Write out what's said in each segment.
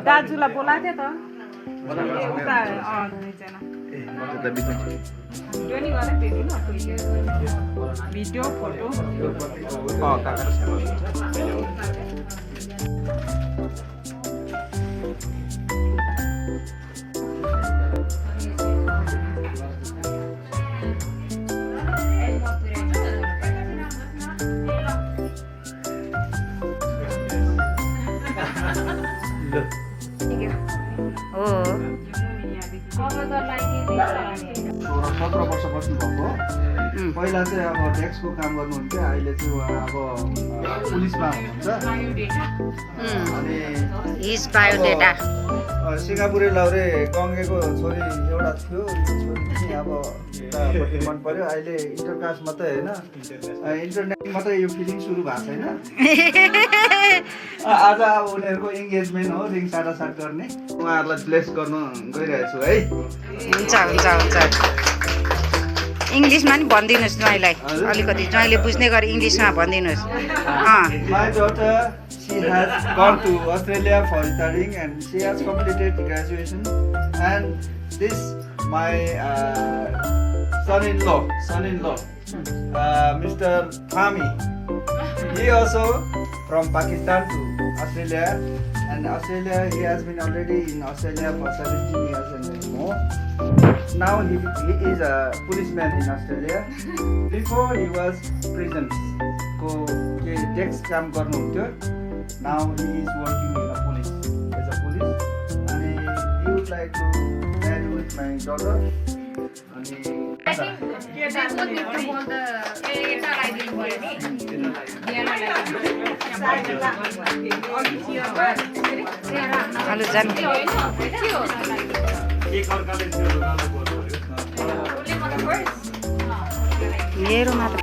दाजुलाई बोलाएको थिएँ त उता दुईजना त्यो नि गरेँ फेरि न भिडियो फोटो हो 17 वर्ष बस्नुभएको पहिला चाहिँ अब ट्याक्सको काम गर्नुहुन्थ्यो अहिले चाहिँ उहाँ अब पुलिसमा हुनुहुन्छ अनि हिज बायोडेटा सिङ्गापुरे लाउरे गङ्गेको छोरी एउटा थियो छोरी चाहिँ अब उतापट्टि मन पर्यो अहिले इन्टरकास्ट मात्रै होइन इन्टरनेट मात्रै यो फिलिङ सुरु भएको छैन आज अब उनीहरूको इङ्गेजमेन्ट हो रिङ साटासाट गर्ने उहाँहरूलाई ब्लेस गर्न गइरहेको छु है हुन्छ हुन्छ हुन्छ इङ्ग्लिसमा नि भनिदिनुहोस् ज्वाइँलाई अलिकति ज्वाइँले बुझ्ने गरी इङ्ग्लिसमा भनिदिनुहोस् My daughter, she has gone to Australia for studying and she has completed graduation. And this my son-in-law, Mr. Thami. He also from Pakistan to Australia, and Australia he has been already in Australia for 17 years and more. Now he is a policeman in Australia. Before he was prison. Go text काम गर्नुहुन्थ्यो. Now he is working in a police as a police. And he would like to marry with my daughter. Hello जानु मेरो मात्र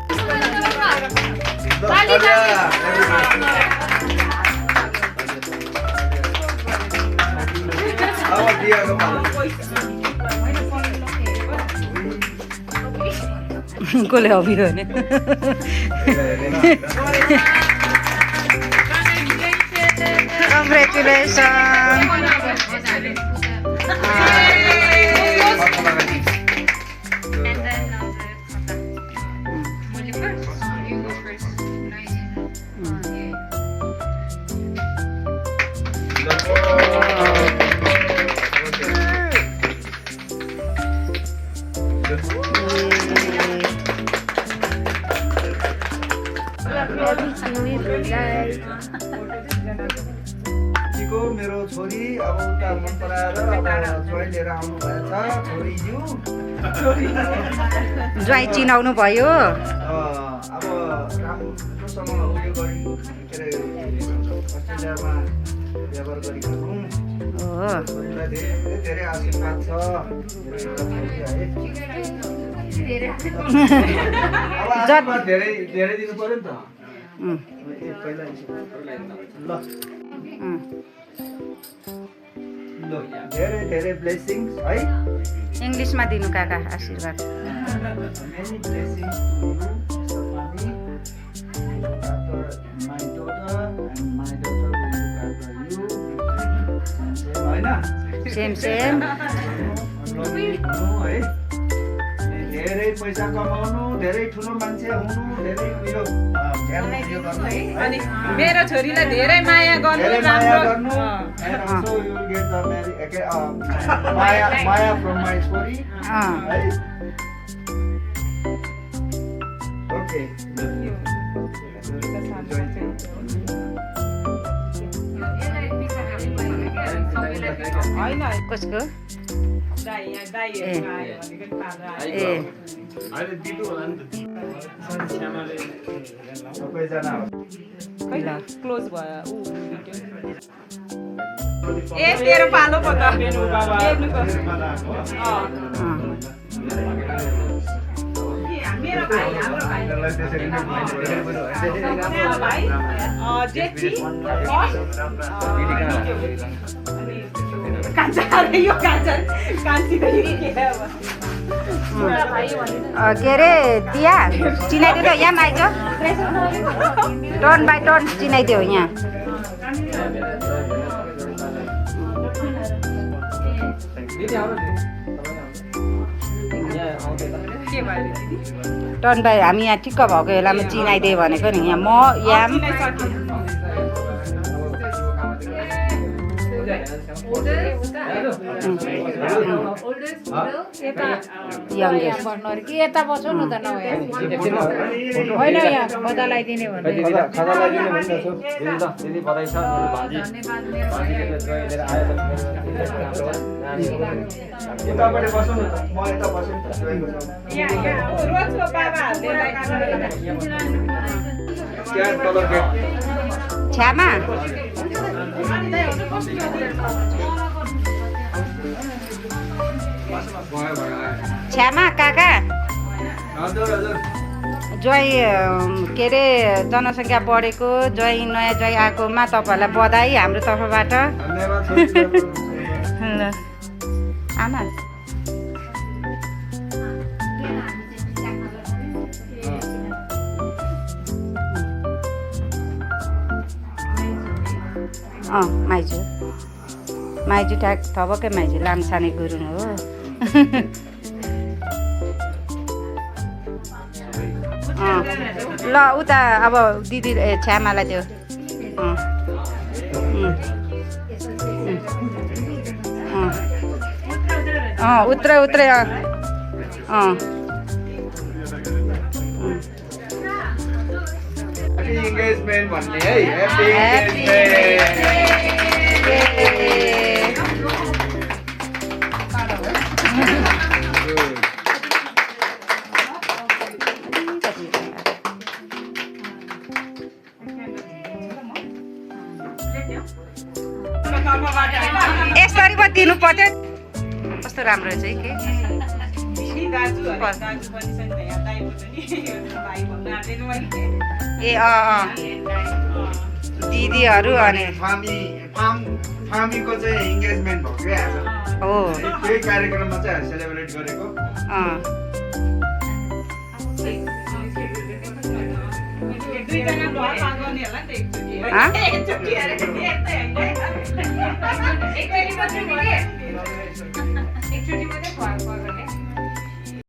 कसले हबियो भने congratulation मेरो छोरी अब उता मन पराएर अब ज्वाइँ लिएर आउनु भएछ छोरी ज्वाइँ चिनाउनु भयो अब राम्रोसँग उयो गरी के अरे अस्ट्रेलियामा व्यवहार गरिखानु छोरीलाई धेरै धेरै आशीर्वाद छ मेरो एउटा छोरी है अब धेरै धेरै दिनु पर्यो नि त ल धेरै धेरै ब्लेसिङ्स है इङ्ग्लिसमा दिनु काका आशीर्वाद many blessings to you Stefani my daughter and my daughter will look after you हैन सेम सेम है धेरै पैसा कमाउनु धेरै ठुलो मान्छे हुनु धेरै उयो अनि मेरो छोरीलाई धेरै माया गर्नु and also you will get the Maya from my छोरी है okay हैन कसको सबैजना क्लोज भयो ए तेरो पालो पो त मेरो भाइ हाम्रो भाइ जेठी कान्छा यो कान्छा कान्छी त के अरे दिया चिनाइदियो यहाँ आइज टर्न बाई टर्न चिनाइदियो यहाँ के भयो दिदी टर्न भाइ हामी यहाँ ठिक्क भएको बेलामा चिनाइदियो भनेको नि यहाँ म याम यङ्गेस्ट यता बसौँ न त होइन यहाँ खदा लगाइदिने भने उतापट्टि बसौँ न त म यता बसेँ रोजको बाबाहरूले त्यहाँ तल गेट छ्यामा छ्यामा काका हजुर हजुर ज्वाइँ के अरे जनसङ्ख्या बढेको ज्वाइँ नयाँ ज्वाइँ आएकोमा तपाईँहरूलाई बधाई हाम्रो तर्फबाट धन्यवाद ल आमा माइजू माइजू ठ्याक थपक्कै माइजू लामसाने गुरुङ हो ल उता अब दिदी छ्यामालाई त्यो उत्रै उत्रै Happy engagement भन्ने है Happy यसरी पो दिनु पर्यो कस्तो राम्रो छ है के ए दिदीहरू अनि फामीको चाहिँ इन्गेजमेन्ट भएको क्या आज हो त्यही कार्यक्रममा चाहिँ सेलिब्रेट गरेको एकचोटि मात्रै